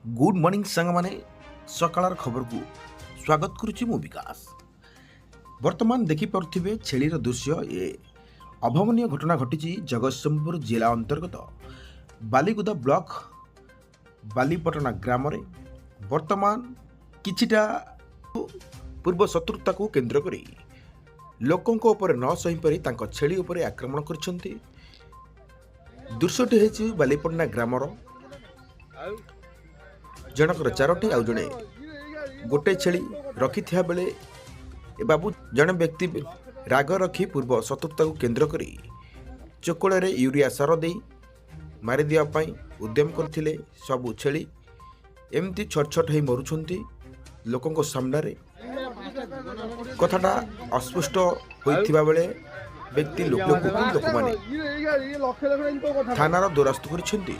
Good morning ସାଙ୍ଗମାନେ, ସକାଳର ଖବରକୁ ସ୍ୱାଗତ କରୁଛି ମୁଁ ବିକାଶ। ବର୍ତ୍ତମାନ ଦେଖିପାରୁଥିବେ ଛେଳିର ଦୃଶ୍ୟ। ଏ ଅଭାବନୀୟ ଘଟଣା ଘଟିଛି ଜଗତସିଂହପୁର ଜିଲ୍ଲା ଅନ୍ତର୍ଗତ ବାଲିକୁଦା ବ୍ଲକ ବାଲିପଟଣା ଗ୍ରାମରେ। ବର୍ତ୍ତମାନ କିଛିଟା ପୂର୍ବ ଶତ୍ରୁତାକୁ କେନ୍ଦ୍ର କରି ଲୋକଙ୍କ ଉପରେ ନ ସହିପାରି ତାଙ୍କ ଛେଳି ଉପରେ ଆକ୍ରମଣ କରିଛନ୍ତି। ଦୃଶ୍ୟଟି ହେଇଛି ବାଲିପଟଣା ଗ୍ରାମର। ଜଣଙ୍କର ଚାରୋଟି ଆଉ ଜଣେ ଗୋଟେ ଛେଳି ରଖିଥିବା ବେଳେ ଏ ବାବୁ ଜଣେ ବ୍ୟକ୍ତି ରାଗ ରଖି ପୂର୍ବ ଶତ୍ରୁତାକୁ କେନ୍ଦ୍ର କରି ଚୋକଳରେ ୟୁରିଆ ସାର ଦେଇ ମାରିଦେବା ପାଇଁ ଉଦ୍ୟମ କରିଥିଲେ। ସବୁ ଛେଳି ଏମିତି ଛୋଟ ଛୋଟ ହେଇ ମରୁଛନ୍ତି ଲୋକଙ୍କ ସାମ୍ନାରେ। କଥାଟା ଅସ୍ପଷ୍ଟ ହୋଇଥିବା ବେଳେ ବ୍ୟକ୍ତି ଲୋକକୁ ଲୋକମାନେ ଥାନାର ଦ୍ୱାରସ୍ଥ କରିଛନ୍ତି।